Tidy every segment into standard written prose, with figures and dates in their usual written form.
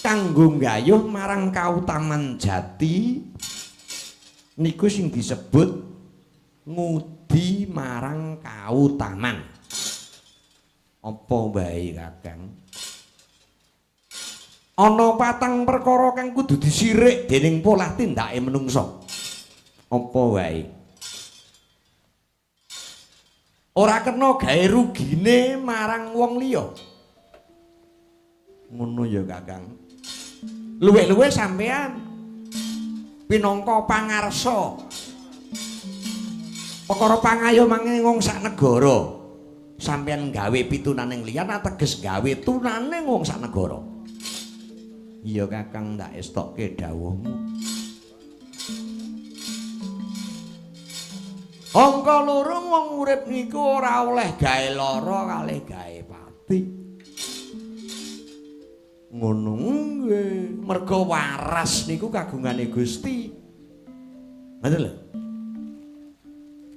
Kanggo nggayuh marang kautaman jati niku sing disebut ngudi marang kautaman. Apa wae Kakang? Ana patang perkara kang kudu disirik dening polah tindake menungsa. Apa wae? Ora kena gawe rugine marang wong liya. Ngono ya Kakang. Luwih-luwih sampean pinangka pangarsa perkara pangayomange wong sak negara. Sampean gawe pitunaning liyan ateges gawe tunane wong sak negara. Iya Kakang, tak estokke dawuhmu. Angka loro wong urip niku ora oleh gawe lara kalih gawe pati. Ngono nggih, merga waras niku kagungane Gusti. Ngoten lho.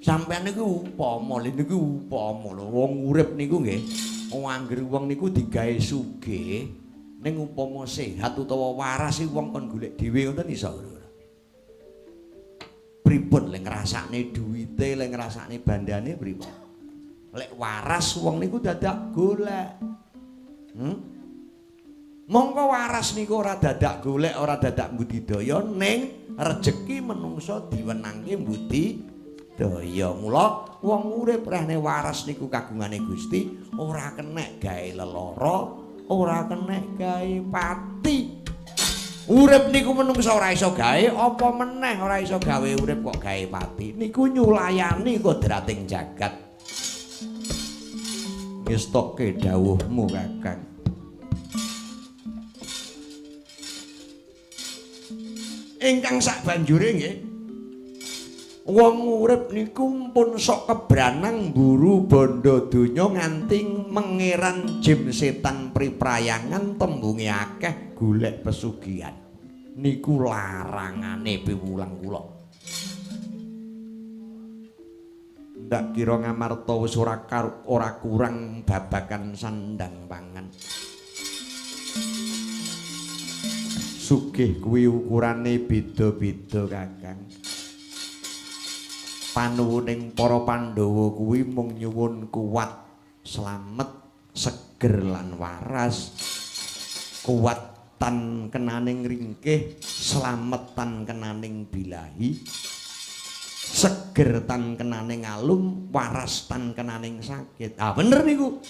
Sampeyan niku upama, lho niku upama lho wong urip niku nggih, anggere wong niku digawe sugih, ning upama sehat utawa waras iki wong kon golek dhewe ngoten iso ora? Pripun le ngrasakne duwite, le ngrasakne bandane pripun? Lek waras wong niku dadak golek. Mongko waras niku ora dadak golek, ora dadak budidaya, ning rejeki menungsa diwenangke budidaya. Mula wong urip rehne waras niku kagungane Gusti, ora kenek gawe lelara, ora kenek gawe pati. Urip niku menungsa ora iso gawe, apa meneh ora iso gawe urip kok gawe pati. Niku nyulayani kodrating jagat. Ngestokke dawuhmu Kakang. Ingkang sak banjure nggih, wong urip niku pun sok kebranang mburu bondo donya nganti mengeran jim setan priprayangan tembunge akeh golek pesugihan. Niku larangane piwulang kula. Ndak kira Ngamarta wis ora kurang babagan sandang pangan. Sugih kuwi ukurane beda-beda Kakang. Panuwuning para Pandhawa kuwi mung nyuwun kuat, slamet, seger lan waras. Kuat tan kenaning ringkih, slamet tan kenaning bilahi, seger tan kenaning alum, waras tan kenaning sakit. Ah bener niku.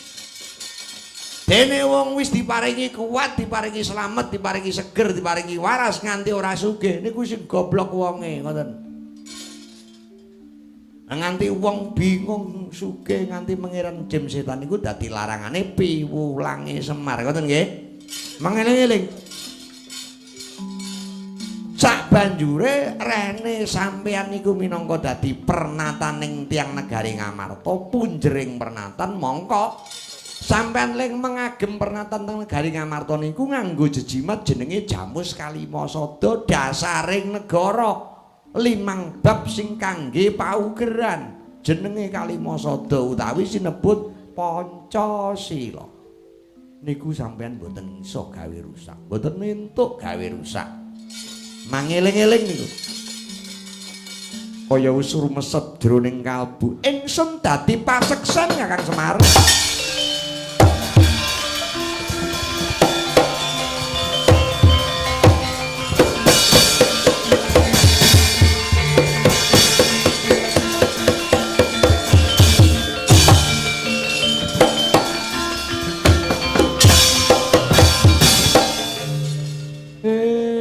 Dene wong wis diparingi kuat, diparingi slamet, diparingi seger, diparingi waras nganti ora sugih niku sing goblok wonge ngoten. Nganti wong bingung sugih nganti mengiran jim setan niku dadi larangane piwulange Semar ngoten nggih. Mangeling-eling. Sak banjure rene sampeyan niku minangka dadi pernataning tiyang negari Ngamarta, punjering pernatan mongko sampeyan ling mengagem pernatan teng negari Ngamarta niku nganggo jejimat jenenge Jamus Kalimasada dasaring negara. Limang bab sing kangge paugeran jenenge Kalimasada utawi sinebut Pancasila. Niku sampeyan mboten iso gawe rusak, mboten entuk gawe rusak. Mangeling-eling niku. Kaya wis rumeset jroning kalbu. Ingsun dadi paseksen Kakang Semar.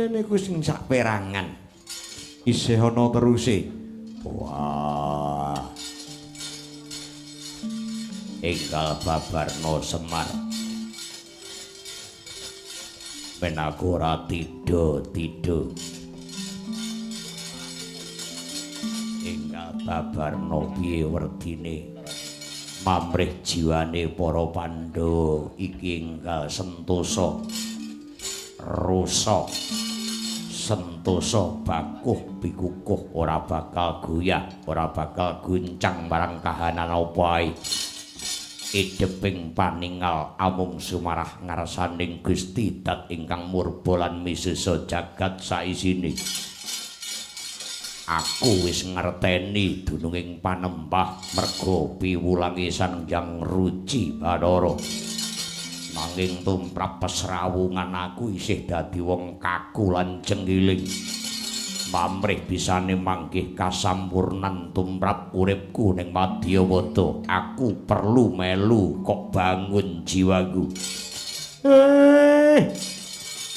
Niku sing sak perangan isih ana teruse. Wah, enggal babarno Semar, men aku ora tido-tido. Enggal babarno piye werdine mamrih jiwane para Pandhawa iki enggal sentosa rusak. Sentosa bakuh pikukuh ora bakal goyah, ora bakal guncang marang kahanan apa ae. Ideping paningal amung sumarah ngarsaning Gusti dat ingkang murba lan misesa jagat saisine. Aku wis ngerteni dununging panembah merga piwulange Sang Hyang Ruci Bathara. Nanging tumrap pesrawungan aku isih dadi wong kaku lan cengkiling. Pamrih bisane manggih kasampurnan tumrap uripku ning Madyawada. Aku perlu melu kok bangun jiwaku.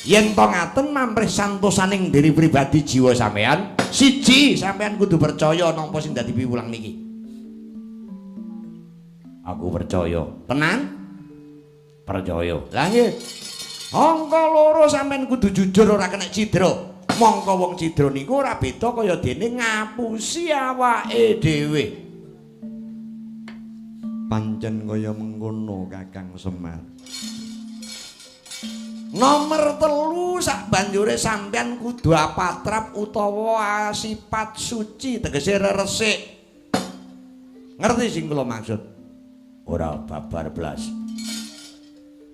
Yen to ngaten mamrih santosaning diri pribadi jiwa sampean, siji sampean kudu percaya napa sing dadi piwulang niki. Aku percaya. Tenan? Percaya. Lah nggih. Angka loro sampean kudu jujur ora kena cidra. Mongko wong cidra niku ora beda kaya dene ngapusi awake dhewe. Pancen kaya mengkono Kakang Semar. Nomor 3 sak banjure sampean kudu apatrap utawa asipat suci tegese reresik. Ngerti sing kula maksud? Ora babar blas.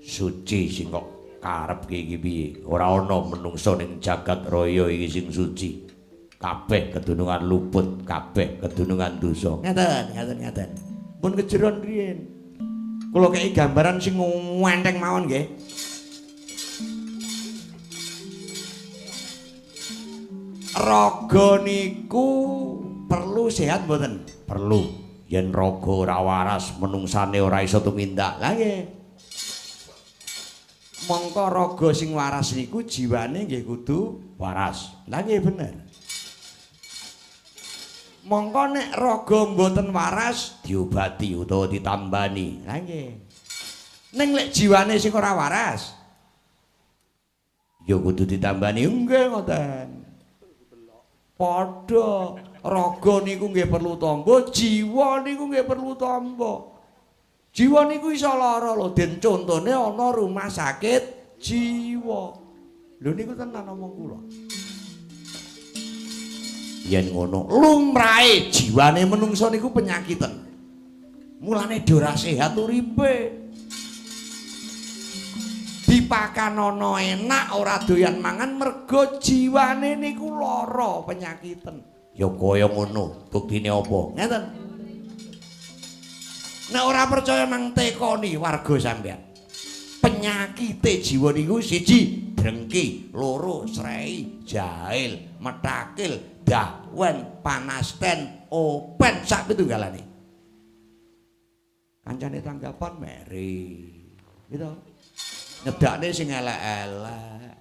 Suci sing kok karep iki piye? Ora ana menungsa ning jagat raya iki sing suci. Kabeh kedunungan luput, kabeh kedunungan dosa. Ngaten, ngaten, ngaten. Pun kejeron riyin. Kula kei gambaran sing enteng mawon nggih. Raga niku perlu sehat mboten? Perlu. Yen raga ora waras, menungsane ora iso tumindak. Lah nggih. Mongko raga sing waras niku jiwane nggih kudu waras. Lah nggih bener. Mongko nek raga mboten waras diobati utawa ditambani. Lah nggih. Ning lek jiwane sing ora waras ya kudu ditambani. Nggih ngoten. Padha raga niku nggih perlu tamba, jiwa niku nggih perlu tamba. Jiwa niku iso lara lho, den contone ana rumah sakit jiwa. Lho niku tenan omong kula. Yen ngono lumrahe jiwane menungsa niku penyakiten. Mulane ora sehat uripe. Dipakanono enak ora doyan mangan mergo jiwane niku lara penyakiten. Ya kaya ngono, buktine apa? Ngeten. Nek ora percaya nang tekoni warga sampean. Penyakite jiwa niku siji drengki, loro srei, jahil, metakil, dahwen, panasten, open sak pitunggalane. Kancane tanggapan meri. Gitu. Nyedakne sing elek-elek.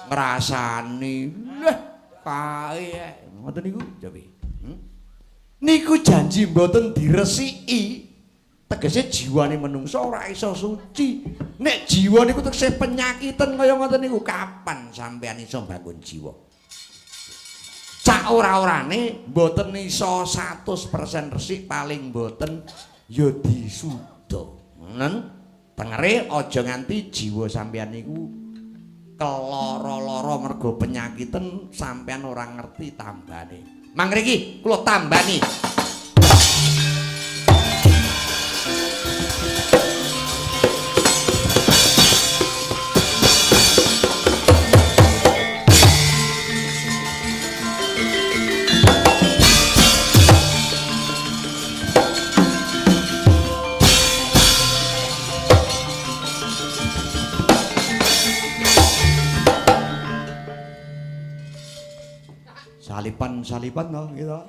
Ngrasani, leh kae ngoten niku jawe. Niku janji mboten diresiki. Tegese jiwane menungsa ora iso suci. Nek jiwa niku tegese penyakiten kaya ngoten niku, kapan sampean iso mbangun jiwa? Cak ora-orane mboten iso 100% resik, paling mboten ya disuda. Nen tengere aja nganti jiwa sampean niku keloro-loro mergo penyakiten sampean ora ngerti tambane. Mang riki kula tambani. Salipan-salipan toh gitu.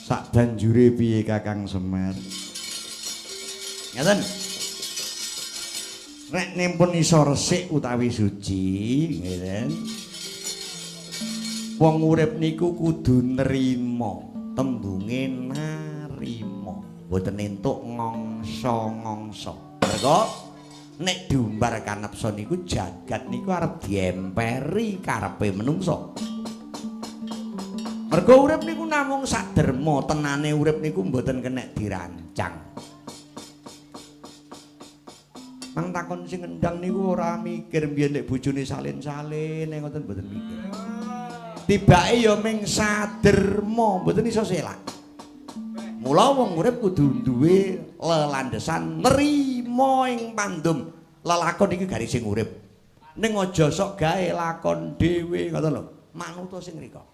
Sak banjure piye Kakang Semar? Ngaten. Nek nempun iso resik utawi suci, ngeten. Wong urip niku kudu nrima, tembunge narima, mboten entuk ngongso-ngongso. Mergo nek diumbar kanepsa niku jagat niku arep diemperi karepe menungsa. Mergo urip niku namung sak derma, tenane urip niku mboten kenek dirancang. Mang takon sing ngendang niku ora mikir mbiyen nek bojone salin-salin ngoten mboten mikir. Tibake ya ming saderma, mboten iso selak. Mula wong urip kudu duwe lelandesan nrima ing pandum. Lelakon iki garis sing urip. Ning aja sok gawe lakon dhewe, ngoten lho. Manuta sing rika.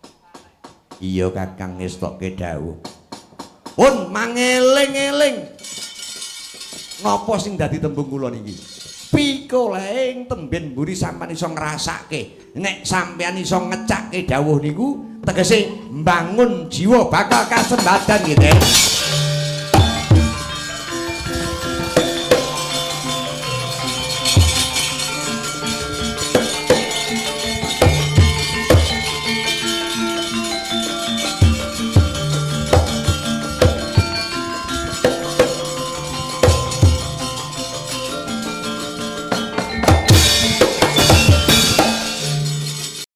Iya Kakang, ngestokke dawuh. Pun mangeling-eling. Napa sing dadi tembung kula niki? Pikolehing temben mburi sampean iso ngrasake. Nek sampean iso ngecake dawuh niku tegese mbangun jiwa bakal kasembadan gitu.